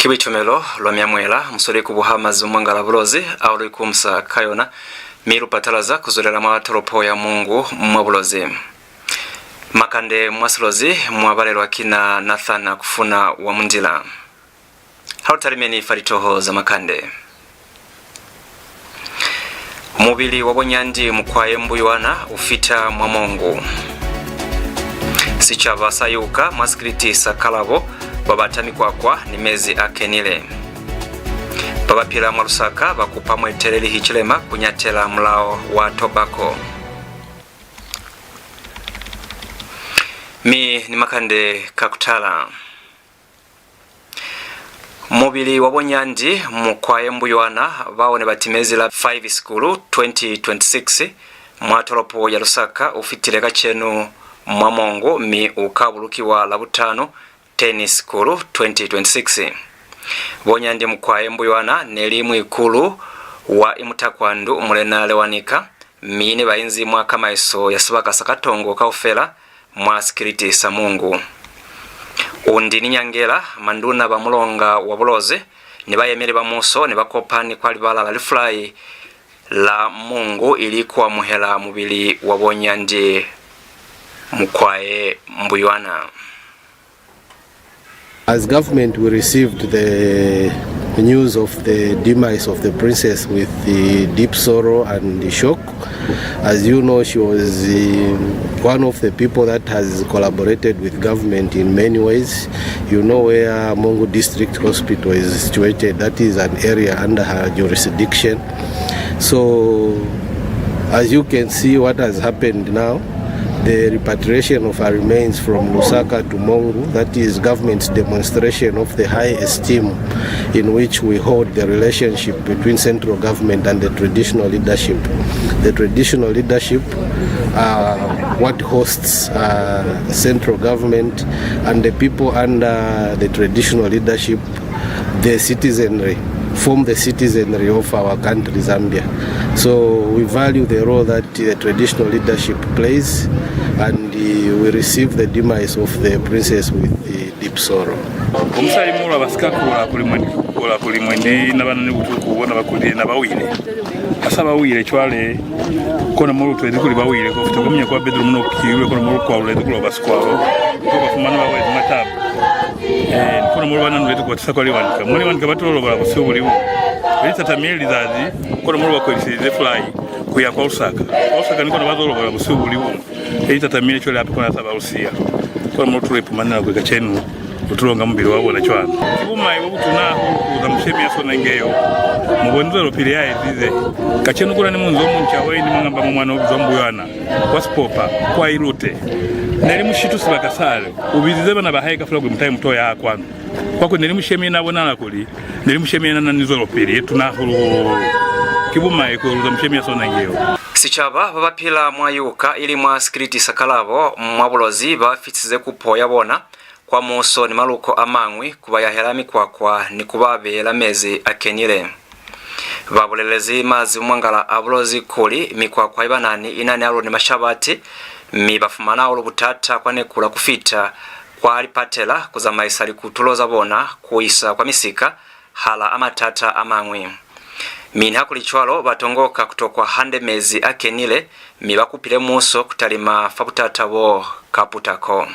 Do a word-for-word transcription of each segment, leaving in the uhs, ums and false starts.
Buitumelo lwa Miamuela, musweli ku buha mazimumwangala Bulozi ao lu ikumusa ka yona, mi lu patalaza ku zwelela mwa tolopo ya Mongu mwa Bulozi. Makande mwa Silozi mwa balelwa ki na Nathan Kufuna wa Mundila. Ha lu talimeni fa litoho za makande. Mubili wa bo Nyandi Mukwae Mbuywana u fita mwa Mongu. Sicaba sa yuka mwa sikiliti sa Kalabo ba bata mikwakwa ni mezi a kenile. Ba ba pila mwa Lusaka ba kupa mueteleli Hichilema ku nyatela mulao wa tobacco. Mi ni makande ka ku tala. Mubili wa bo Nyandi Mukwae Mbuywana bao ne ba timezi la five Sikulu twenty twenty-six mwa tolopo ya Lusaka u fitile kacenu mwa Mongu, mi u ka bulukiwa Labutanu ten Sikulu twenty twenty-six. Bo Nyandi Mukwae Mbuywana ne li muikulu wa Imutakwandu Mulena Lewanika, mi ne ba inzi mwa kamaiso ya sibaka sa Katongo kaufela mwa sikiliti sa Mongu. Undi ni Nyangela, manduna ba mulonga wa Bulozi, ni bayemeli ba muuso ne ba kopani kwa libala la lifulai la Mongu ili ku amuhela mubili wa bo Nyandi Mukwae Mbuywana. As government, we received the news of the demise of the princess with the deep sorrow and the shock. As you know, she was, uh, one of the people that has collaborated with government in many ways. You know where Mongu District Hospital is situated, that is an area under her jurisdiction. So, as you can see, what has happened now, the repatriation of her remains from Lusaka to Mongu, that is government's demonstration of the high esteem in which we hold the relationship between central government and the traditional leadership. The traditional leadership are what hosts, uh, central government, and the people under the traditional leadership, the citizenry, form the citizenry of our country, Zambia. So we value the role that the traditional leadership plays, and, uh, we receive the demise of the princess with, uh, deep sorrow. Omusali mulwa ba si ka kula kuli mwendi, kula kuli mwendi na ba na ni butuku, bona ba kulile, na ba wile. Ha sa ba wile cwale, kona mo lu twezi kuli ba wile, ku fita kwa munyako wa bedroom no kile, kona mo lu kwalulezi ku loba sikwalo, ko ba fumana ba wezi mwa taba. Eh, kona mo lu ba nanulezi ku ba tusa kwa Lewanika. Mwa Lewanika ba tilo lobala busihu buli buñwi. Li tatami lizazi, kona mo lu ba kweliselize fulai ku ya kwa Lusaka. Kwa Lusaka ni kona ba zo lobala busihu buli buñwi. Eli tatamile cwale hape kona sa ba lu siya. Kona mo lu tulo ipumanela kuli kacenu lu tulo nga mubili wa bona cwana. Ki bumai bo butuna hahulu ku za mushemi ya sona inge yo. Mu boni zwelopili ya ezize. Kacenu ku na ni munzi o munca o ini mwa ngamba mwa mwana o bizwa Mbuywana, kwa Sipopa, kwa Ilute. Ne li mushitu sibaka sale. U bizize bana ba hae kaufela kuli mu tahe mu to yaha kwanu. Kwakuli ne li mushemi ye n'a bonahala kuli ne li mushemi ya n'a na ni zwelopili ye tuna hahulu-hulu. Ki bumai ku eluza mushemi ya sona inge yo. Sicaba ba ba pila mwa Yuka, ili mwa sikiliti sa Kalabo, mwa Bulozi, ba fitisize kupo ya bona kwa muuso ni maluko a mañwi ku ba yahela mikwakwa ni ku ba beela mezi a kenile. Ba bulelezi mazimumwangala a Bulozi kuli mikwakwa i ba na ni i na ni alulo ni mashabati, mi ba fumana alulo butata kwa neku la ku fita kwa lipatela ku zamaisa likutulo za bona ku isa kwa misika, hala a matata a mañwi. Mi nihakulicwalo, ba tongoka ku tokwa hande mezi a kenile, mi ba kupile muuso ku talima fa butata bo ka putako.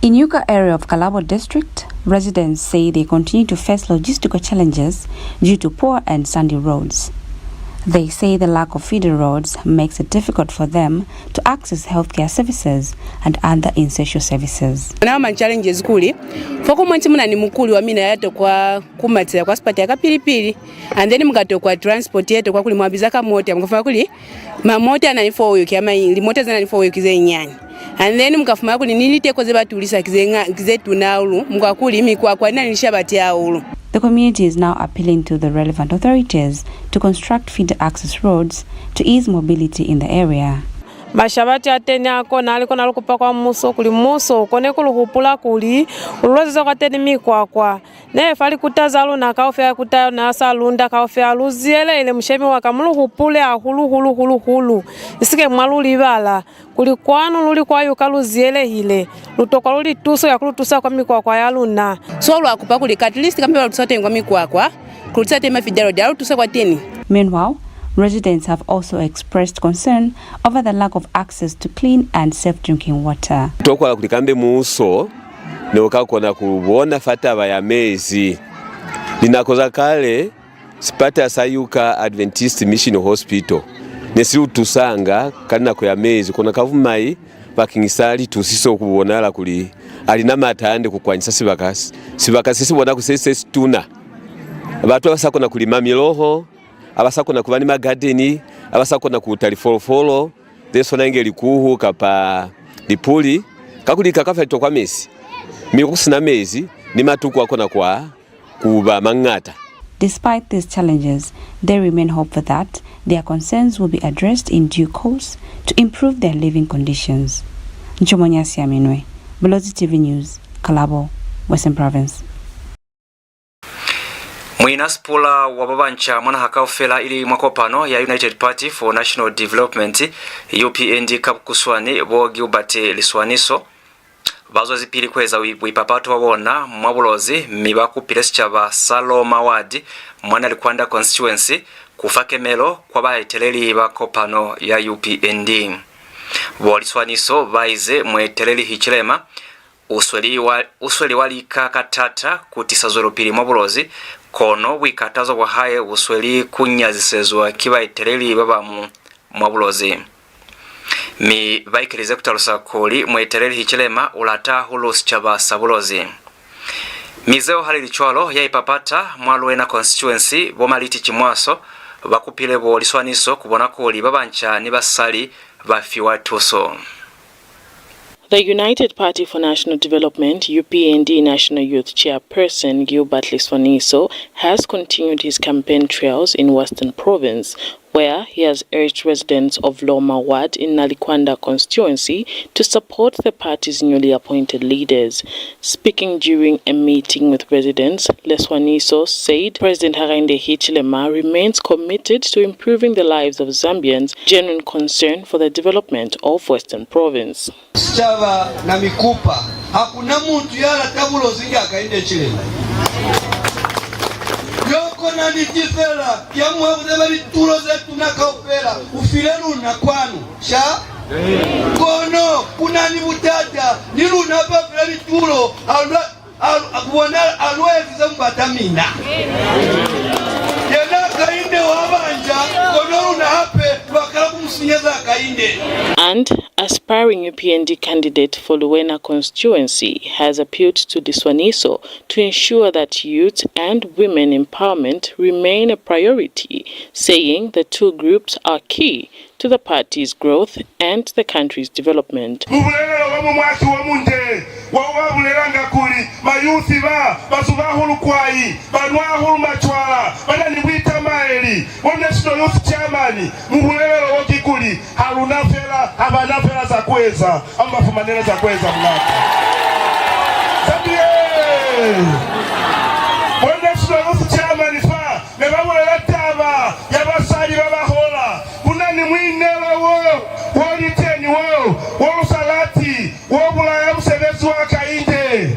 In Yuka area of Kalabo district, residents say they continue to face logistical challenges due to poor and sandy roads. They say the lack of feeder roads makes it difficult for them to access healthcare services and other essential services. Now my challenge is kuli, foko mwanti muna ni mukuli wa mina ya tokwa kumatela kwa sipatela ka pili-pili, and then mu ka tokwa transport ye tokwa kuli mwa biza ka mota, mu ka fumana kuli mamota a na ni four wheel ki a mañi, limota ze na ni four wheel ki ze nyani. And then mu ka fumana kuli ni liteko ze ba tulisa ki ze ña-, ki ze tuna hahulu, mu ka kuli mikwakwa i na ni lishabati hahulu. The community is now appealing to the relevant authorities to construct feeder access roads to ease mobility in the area. Mashabati a teñi a kona, a li kona lu kupa kwa muuso kuli muuso u kone ku lu hupula kuli u lu lozeza kwateñi mikwakwa Ne fa likuta za luna kaufela, kuta ya luna ya Salunda kaufela, lu ziyelehile, mushemi wa ka, mu lu hupule hahulu, hulu, hulu, hulu. Isike mwa lu libala kuli kwanu lu li kwa yuka lu ziyelehile, lu tokwa luli tuso ya ku lu tusa kwa mikwakwa ya luna. So lwa kupa kuli at least kambe ba lu tusa teñi kwa mikwakwa, ku lu tusa teñi ma feeder road, a lu tuse kwateni. Meanwhile, residents have also expressed concern over the lack of access to clean and safe drinking water. Tokwa kuli kambe muuso ne u ka kona ku bona fa taba ya mezi. Linako za kale, sipatala sa Yuka Adventist Mission Hospital ne si lu tusanga ka nako ya mezi, kono ka bumai bakeñisa litusiso ku bonahala kuli a li na maata hande ku kwañisa sibaka, sibaka se si bona ku se, se situna. Batu ha ba sa kona ku lima miloho, ha ba sa kona ku ba ni magadeni, ha ba sa kona ku uta lifolofolo ze swana inge likuhu kapa lipuli, kakuli ka, ka fa litokwa mezi. Mi ku si na mezi, ni matuku a kona kwa ku ba mañata. Despite these challenges, they remain hopeful that their concerns will be addressed in due course to improve their living conditions. Nchomonya Siaminwe, Bulozi T V News, Kalabo, Western Province. Muina Sipula wa ba banca mwa naha kaufela ili mwa kopano ya United Party for National Development, U P N D, ka bukuswani bo Gilbert Liswaniso, ba zwezipili ku eza bui-, buipapato bwa bona mwa Bulozi, mi ba kupile sicaba sa Loma Ward mwa Nalikwanda Constituency ku fa kemelo kwa baeteleli ba kopano ya U P N D. Bo Liswaniso ba ize mueteleli Hichilema u sweli wa, u sweli wa lika ka taata ku tisa zwelopili mwa Bulozi, kono buikatazo bwa hae bu sweli ku nyazisezwa ki baeteleli ba bañwi mwa Bulozi. Mi ba ikelize ku talusa kuli mueteleli Hichilema u lata hahulu sicaba sa Bulozi. Mi zeo ha li li cwalo, ya ipapata mwa Luena Constituency, bo Maliti Chimwaso, ba kupile bo Liswaniso ku bona kuli ba banca ni basali ba fiwa tuso. The United Party for National Development, U P N D, National Youth Chairperson Gilbert Liswaniso has continued his campaign trails in Western Province, where he has urged residents of Loma Ward in Nalikwanda constituency to support the party's newly appointed leaders. Speaking during a meeting with residents, Liswaniso said President Hakainde Hichilema remains committed to improving the lives of Zambians, genuine concern for the development of Western Province. Sicaba na mi kupa, hakuna mutu ya lata Bulozi inge Hakainde Hichilema. Yo kona niti fela ya muha ku zeba litulo ze tuna kaufela u file luna kwanu, sha? Kono ku na ni butata, ni luna ba file litulo, ha lu, ha lu, ha ku bona, ha lu ezize mu bata mina. Yena Hakainde wa banja, kono luna hape lwa kala ku mu sinyeza Hakainde. And aspiring U P N D candidate for Luena constituency has appealed to Liswaniso to ensure that youth and women empowerment remain a priority, saying the two groups are key to the party's growth and the country's development. Mu bulelelo wa mu mwaki wo munde wa, wa bulelanga kuli mayuthi ba, ba zuba hahulu kwai, ba nwa hahulu macwala, ba na ni buitamaeli. Bo National Youth Chairman, mu bulelelo wo ki kuli, ha lu na fela, ha ba na fela za ku eza, ha mu ba fumanela za ku eza, mulata. Zambia! Bo National Youth Chairman fa, ne ba bulela taba ya basali ba ba hola. Ku na ni muinelo wo, wo li teñi wo, wo lu sa lati, wo bulaya musebezi wa Hakainde.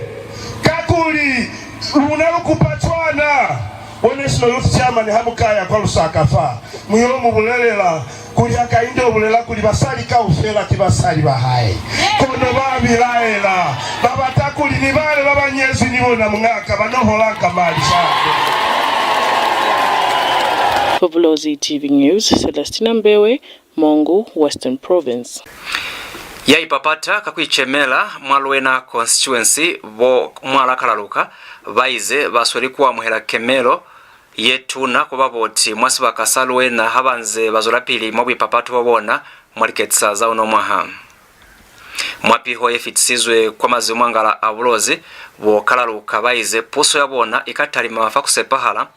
Kakuli luna lu kupa cwana. Bo National Youth Chairman, ha mu ka ya kwa Lusaka fa, mu yo mu bulelela kuli Hakainde u bulela kuli basali kaufela ki basali ba hae. Kono ba bilaela, ba bata kuli ni bale ba ba nyezwi ni bona muñaa ka ba no hola ka mali sha. For Bulozi T V News, Celestina Mbewe, Mongu, Western Province. Ya ipapata ka ku icemela mwa Luena constituency, bo Mwala Kalaluka, ba ize ba sweli ku amuhela kemelo ye tuna ku baboti mwa sibaka sa Luena ha ba nze ba zwelapili mwa buipapato bwa bona mwa liketisa za uno mwaha. Mwa piho ye fitisizwe kwa mazimwangala a Bulozi, bo Kalaluka ba ize puso ya bona i ka talima fa ku sepahala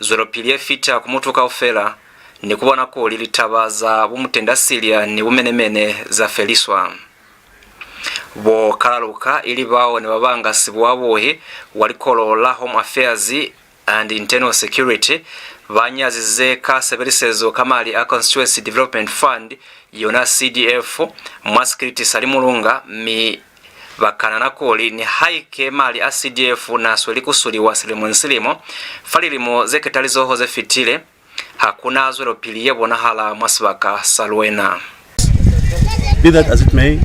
zwelopili ye fita ku mutu kaufela, ni ku bona kuli litaba za bumutenda silya ni bumenemene za feliswa. Bo Kalaluka, ili bao ne ba banga sibuabuhi wa likolo la Home Affairs and Internal Security, ba nyazize ka sebelisezo ka mali a Constituency Development Fund, yona C D F, mwa sikiliti sa Limulunga, mi ba kanana kuli nihaike mali a C D F na sweli ku suliwa silimo ni silimo, fa lilimo ze ketalizoho ze fitile, ha ku na zwelopili ye bonahala mwa sibaka sa Luena. Be that as it may,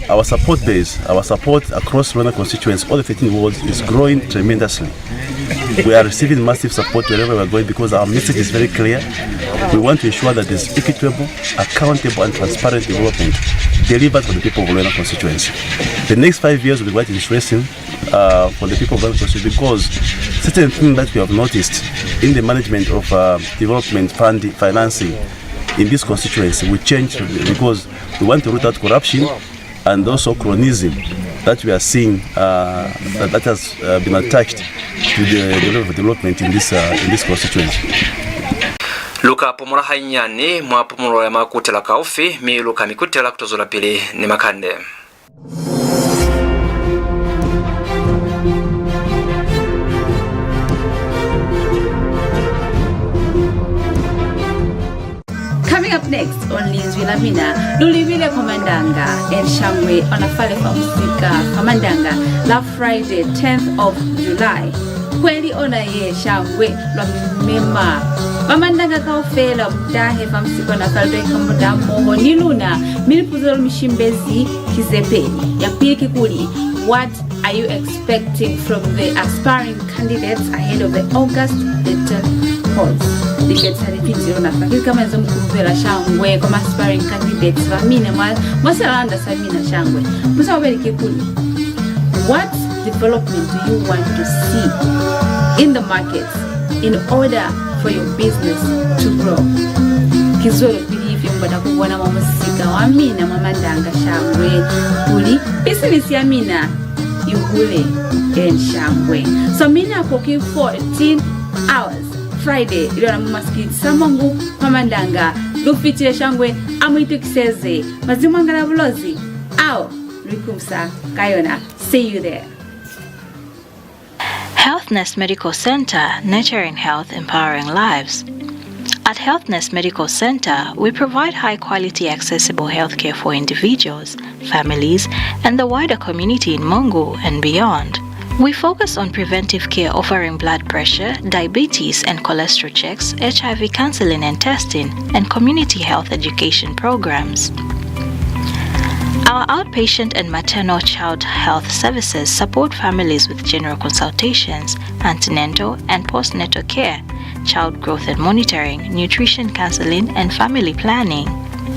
our support base, our support across Luena constituency, all the thirteen wards, is growing tremendously. We are receiving massive support wherever we are going because our message is very clear. We want to ensure that there's equitable, accountable and transparent development delivered for the people of Luena constituency. The next five years will be quite interesting, uh, for the people of Luena constituency because certain things that we have noticed in the management of, uh, development fund financing in this constituency will change because we want to root out corruption and also cronyism that we are seeing, uh, that, that has, uh, been attached to the, the level of development in this, uh, in this constituency. Lu ka pumula hanyani mwa pumulo ya makutela kaufi, mi lu ka mi kutela ku to zwelapili ni makande. Coming up next on Linzwi la Mina, lu libile kwa Mandanga and Shangwe ona fale fa musika fa Mandanga la Friday, tenth of July. Kweli ona ye, shangwe lwa mi mema. Ba Mandanga kaufela mu tahe fa musika ona fa lu to ikambota hamoho ni luna, mi lipuzo lu mi shimbezi ki ze peli. Ya pili ki kuli, what are you expecting from the aspiring candidates ahead of the August midterm polls? Liketisa lipiti lona fa. Ki lika maenzo mukulubela shangwe kwa ma aspiring candidates ba mina mwa, mwa silalanda sa mina shangwe. Musa wa beli ki kuli, what development do you want to see in the markets in order for your business to grow? Ki zwelopili ifi mu bata ku bona mwa musika wa mina mwa Mandanga shangwe kuli business ya mina i hule and shangwe? So mina ko ki fourteen hours Friday, ili ona mwa sikiliti sa Mongu mwa Mandanga. Lu fitile shangwe, a mu itukiseze. Mazimu a ngala Bulozi ao lu ikumusa ka yona. See you there. Health Nest Medical Center, nurturing health, empowering lives. At Health Nest Medical Center, we provide high-quality, accessible healthcare for individuals, families, and the wider community in Mongu and beyond. We focus on preventive care, offering blood pressure, diabetes, and cholesterol checks, H I V counseling and testing, and community health education programs. Our outpatient and maternal child health services support families with general consultations, antenatal and postnatal care, child growth and monitoring, nutrition counseling, and family planning.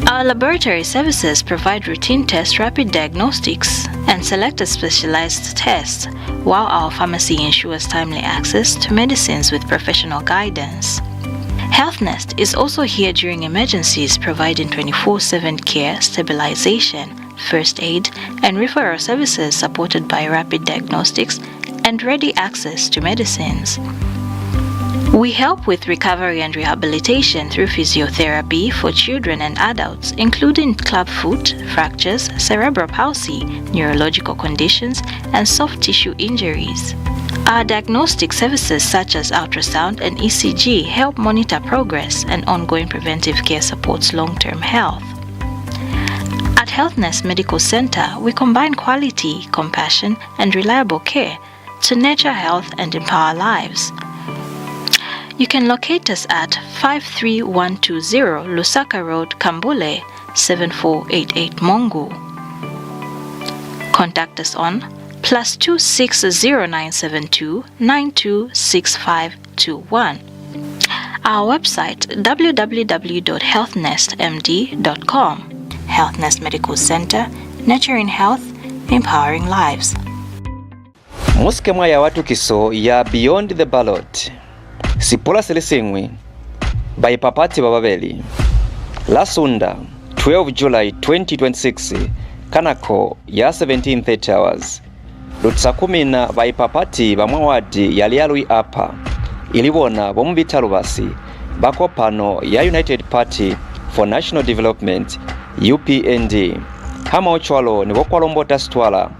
Our laboratory services provide routine tests, rapid diagnostics, and selected specialized tests, while our pharmacy ensures timely access to medicines with professional guidance. Health Nest is also here during emergencies, providing twenty-four seven care, stabilization, first aid, and referral services supported by rapid diagnostics and ready access to medicines. We help with recovery and rehabilitation through physiotherapy for children and adults, including clubfoot, fractures, cerebral palsy, neurological conditions, and soft tissue injuries. Our diagnostic services such as ultrasound and E C G help monitor progress, and ongoing preventive care supports long-term health. At Health Nest Medical Center, we combine quality, compassion, and reliable care to nurture health and empower lives. You can locate us at five three one two zero Lusaka Road, Kambule, seven four eight eight Mongu. Contact us on plus two six zero nine seven two nine two six five two one. Our website, w w w dot health nest m d dot com. Health Nest Medical Center, nurturing health, empowering lives. Mu si ke mwa yawa tukiso ya Beyond the Ballot. Sipula se li siñwi, baipapati ba babeli. La Sunda, twelve July twenty twenty-six, ka nako ya seventeen thirty hours, lu tisa ku mina baipapati ba mwa wadi ya Lealui Upper, ili bona bo Mubita Lubasi ba kopano ya United Party for National Development, U P N D. Hamohocwalo ni bo Kwalombota Sitwala,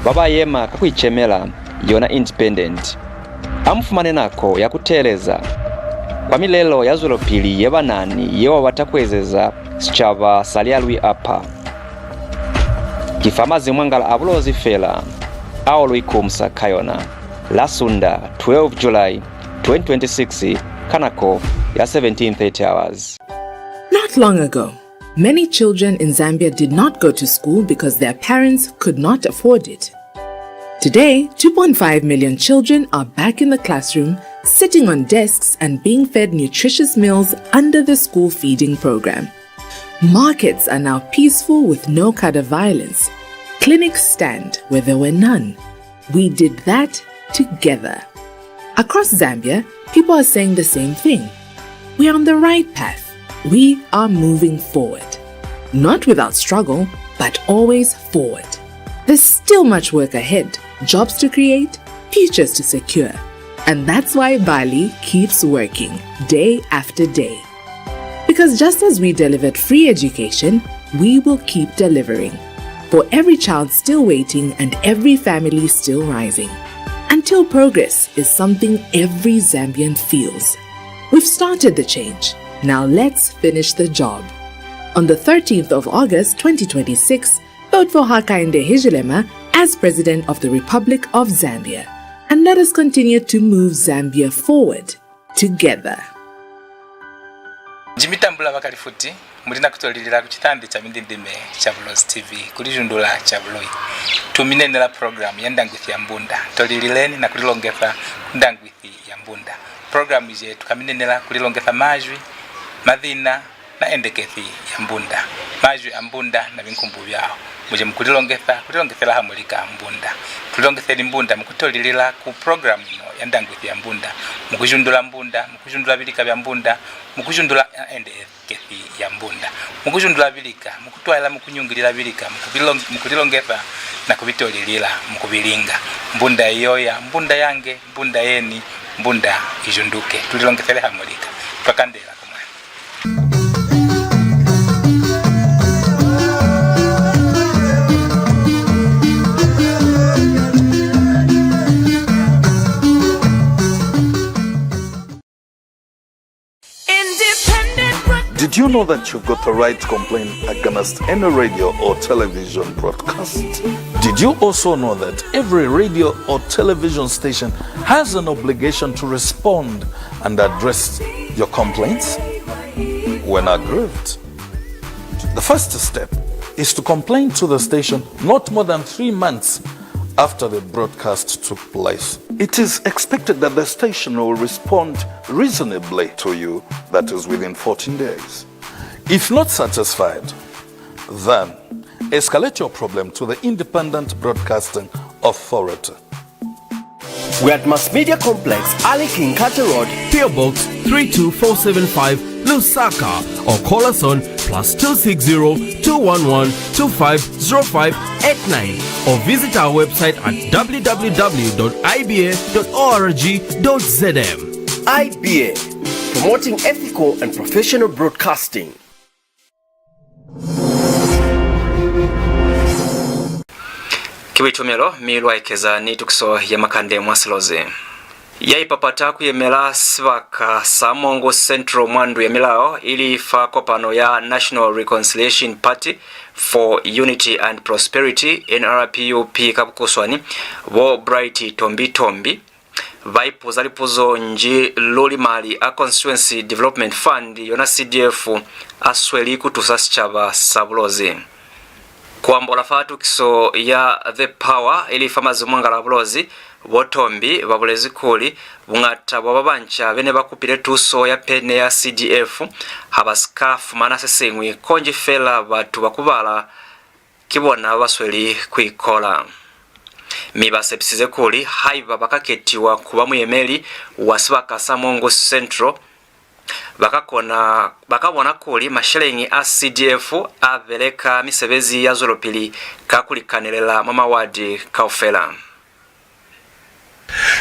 ba ba yema ka ku icemela yona independent. A mu fumane nako ya ku teeleza kwa milelo ya zwelopili ye ba na ni yeo ba bata ku ezeza sicaba sa Lialui Upper. Ki fa mazimwangala a Bulozi fela ao lu ikumusa ka yona, la Sunda, twelve July twenty twenty-six, ka nako ya seventeen thirty hours. Not long ago, many children in Zambia did not go to school because their parents could not afford it. Today, two point five million children are back in the classroom, sitting on desks and being fed nutritious meals under the school feeding program. Markets are now peaceful with no cadre violence. Clinics stand where there were none. We did that together. Across Zambia, people are saying the same thing. We are on the right path. We are moving forward. Not without struggle, but always forward. There's still much work ahead, jobs to create, futures to secure. And that's why Bali keeps working day after day. Because just as we delivered free education, we will keep delivering. For every child still waiting and every family still rising. Until progress is something every Zambian feels. We've started the change. Now let's finish the job. On the thirteenth of August twenty twenty-six, vote for Hakainde Hichilema as President of the Republic of Zambia. And let us continue to move Zambia forward together. Jimitambula bakali futi, muli na kutolilila ku citandi ca mindindime ca Bulozi T V, kuli jundula ca buloi. Tuminenela programu ya Ndangwithi ya Mbunda, tolilileni na kulilongesa ku Ndangwithi ya Mbunda. Programu je tukaminenela kulilongesa majwi, mazina, na endekethi ya Mbunda. Majwi a Mbunda na binkumbu byao. Muje mukulilongesa, kulilongesela hamulika Mbunda. Tulilongeseni Mbunda mukutolilila ku programu ino ya Ndangwithi ya Mbunda. Mukujundula Mbunda, mukujundula bilika bya Mbunda, mukujundula endekethi ya Mbunda. Mukujundula bilika, mukutwaela, mukunyungilila bilika, mukubilong-, mukulilongesa na kubitolilila, mukubilinga. Mbunda iyoya, Mbunda yange, Mbunda yeni, Mbunda ijunduke. Tulilongesele hamulika. Twakandela. Did you know that you've got the right to complain against any radio or television broadcast? Did you also know that every radio or television station has an obligation to respond and address your complaints when aggrieved? The first step is to complain to the station not more than three months after the broadcast took place. It is expected that the station will respond reasonably to you, that is, within fourteen days. If not satisfied, then escalate your problem to the Independent Broadcasting Authority. We are at Mass Media Complex, Ali King Kate Road, P O Box three two four seven five, Lusaka, or call us on plus two six zero, two one one, two five zero five eight nine, or visit our website at w w w dot i b a dot o r g dot z m. I B A, promoting ethical and professional broadcasting. Ki buitumelo, mi lwa ekeza ni tukiso ya makande mwa Silozi. Ya ipapata ku yemela sibaka sa Mongu Central mwa ndu ya milao ili fa kopano ya National Reconciliation Party for Unity and Prosperity, N R P U P ka bukuswani, bo Bright Tombi Tombi, ba ipuza lipuzo nji luli mali a Constituency Development Fund, yona C D F, a sweli ku tusa sicaba sa Bulozi. Ku ambola fa tukiso ya The Power ili fa mazimwangala a Bulozi, bo Tombi ba bulezi kuli buñata bwa ba banca be ne ba kupile tuso ya pene ya C D F ha ba si ka fumana se siñwi konji fela batu ba ku bala ki bona ba ba sweli ku ikola. Mi ba sepisize kuli haiba ba ka ketiwa ku ba muyemeli wa sibaka sa Mongu Central, ba ka kona, ba ka bona kuli masheleñi a C D F a beleka misebezi ya zwelopili ka ku likanelela mwa mawadi kaufela.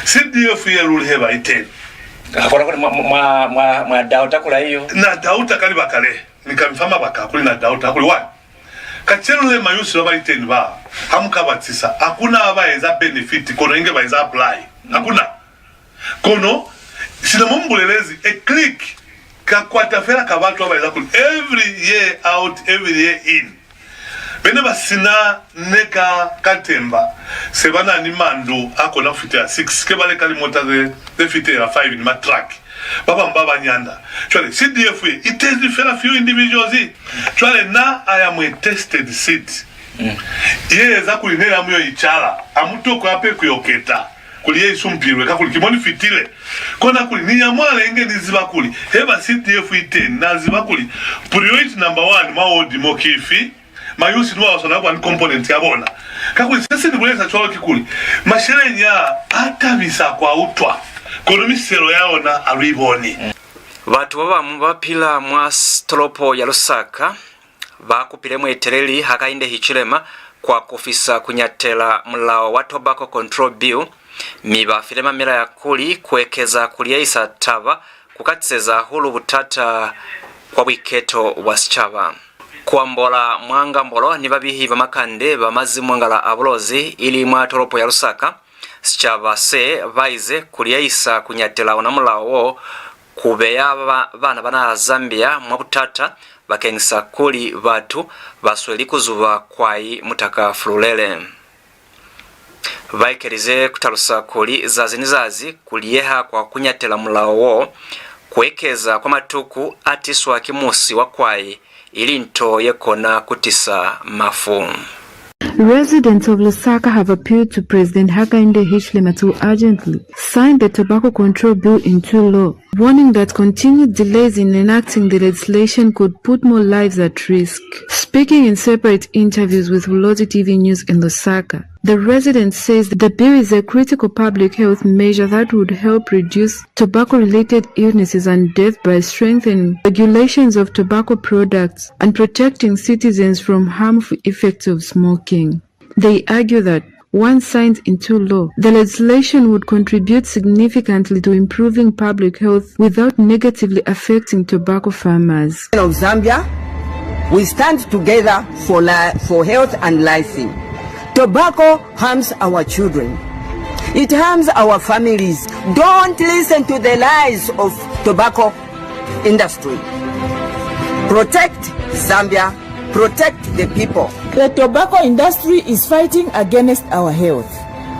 C D F ye luli he ba iteni. Ka kona kuli mwa, mwa, mwa, mwa dauta kula iyo. Na dauta ka libaka le, ni ka mi fa mabaka a kuli na dauta, kuli why? Kacenu le mayusi ba ba li ten ba, ha mu ka ba tisa, ha ku na ba ba eza benefit, kono inge ba eza apply. Ha ku na. Kono, sina mo mu bulelezi, a click, kakwata fela ka batu ba ba eza kuli every year out, every year in. Be ne ba si na ne ka katemba, se ba na ni mandu a kona ku fitela six, ke ba leka limota ze, ze fitela five ni matruck. Ba bañwi ba ba nyanda. Cwale, C D F ye i tezi fela few individuals. Cwale, na I am a tested seed. Ye eza kuli ne la mu yo i cala, ha mu tokwi hape ku yo keta kuli ye i sumpilwe, kakuli ki mo ni fitile. Kona kuli ni ya mwale inge ni ziba kuli, he ba C D F i teñi, na ziba kuli priority number one mwa ward mo ki ifi, mayusi ni ba ba swanela ku ba ni component ya bona. Kakuli se se ni bulelisa cwalo kikuli, masheleñi a, a tabisa ku a utwa, kono miselo ya ona ha lu i boni. Batu ba bañwi ba pila mwa s-, tolopo ya Lusaka ba kupile mueteleli Hakainde Hichilema ku akufisa ku ñatela mulao wa Tobacco Control Bill, mi ba file mamela ya kuli ku ekeza ku liehisa taba ku ka tiseza hahulu butata kwa buiketo bwa sicaba. Ku ambola mwa ngambolo ni babihi ba makande ba mazimwangala a Bulozi, ili mwa tolopo ya Lusaka, sicaba se ba ize ku liehisa ku ñatela ona mulao wo ku beya ba, bana ba naha Zambia mwa butata bakeñisa kuli batu ba sweli ku zuba kwai mutaka fululele. Ba ekelize ku talusa kuli zazi ni zazi ku liyeha kwa ku ñatela mulao wo ku ekeza kwa matuku a tiswa ki musi wa kwai, ili nto ye kona ku tisa mafu. Residents of Lusaka have appealed to President Hakainde Hichilema to urgently sign the Tobacco Control Bill into law, warning that continued delays in enacting the legislation could put more lives at risk. Speaking in separate interviews with Bulozi T V News in Lusaka, the resident says the bill is a critical public health measure that would help reduce tobacco-related illnesses and death by strengthening regulations of tobacco products and protecting citizens from harmful effects of smoking. They argue that, once signed into law, the legislation would contribute significantly to improving public health without negatively affecting tobacco farmers. Of Zambia, we stand together for li-, for health and life. Tobacco harms our children. It harms our families. Don't listen to the lies of tobacco industry. Protect Zambia. Protect the people. The tobacco industry is fighting against our health.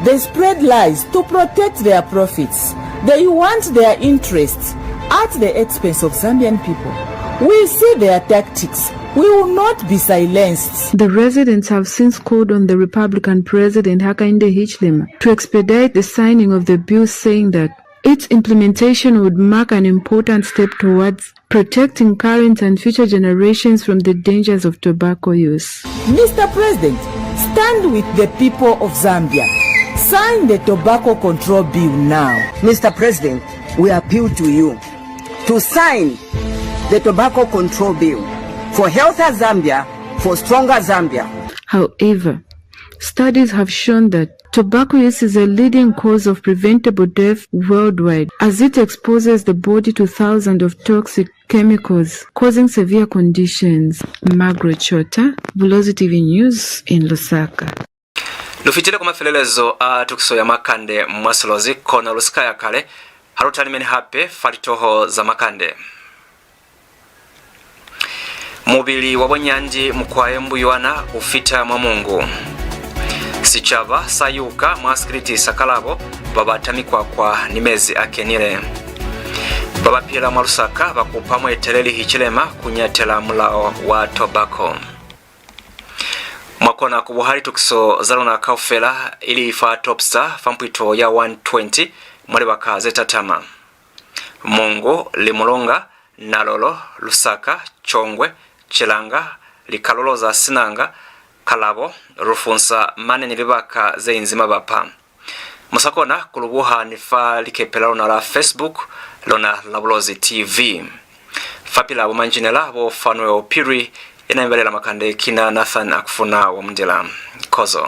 They spread lies to protect their profits. They want their interests at the expense of Zambian people. We see their tactics. We will not be silenced. The residents have since called on the Republican President Hakainde Hichilema to expedite the signing of the bill, saying that its implementation would mark an important step towards protecting current and future generations from the dangers of tobacco use. Mister President, stand with the people of Zambia. Sign the Tobacco Control Bill now. Mister President, we appeal to you to sign the Tobacco Control Bill for healthier Zambia, for stronger Zambia. However, studies have shown that tobacco use is a leading cause of preventable death worldwide, as it exposes the body to thousands of toxic chemicals, causing severe conditions. Margaret Chota, Bulozi T V News in Lusaka. Lu fitile kwa mafelelezo a tukiso ya makande mwa Silozi, kono lu si ka ya kale, ha lu talimeni hape fa litoho za makande. Mubili wa bo Nyandi Mukwae Mbuywana u fita mwa Mungu. Sicaba sa yuka mwa sikiliti sa Kalabo, ba bata mikwakwa ni mezi a kenile. Ba ba pila mwa Lusaka ba kupa mueteleli Hichilema ku ñatela mulao wa tobacco. Mwa kona ku buha litukiso za luna kaufela, ili fa Topstar, fa mpwito ya one twenty, mwa libaka ze tatama. Mungu, Limulunga, Nalolo, Lusaka, Chongwe, Chilanga, likalulo za Sinanga, Kalabo, Rufunsa, mane ni libaka ze inzi mabapa. Mu sa kona ku lu buha ni fa likepe la luna la Facebook, lona la Bulozi T V. Fa pila bo manjinela bo Fanuel Phiri, ya na mi balela makande ki na Nathan Akufuna wa Mundila. Kozo.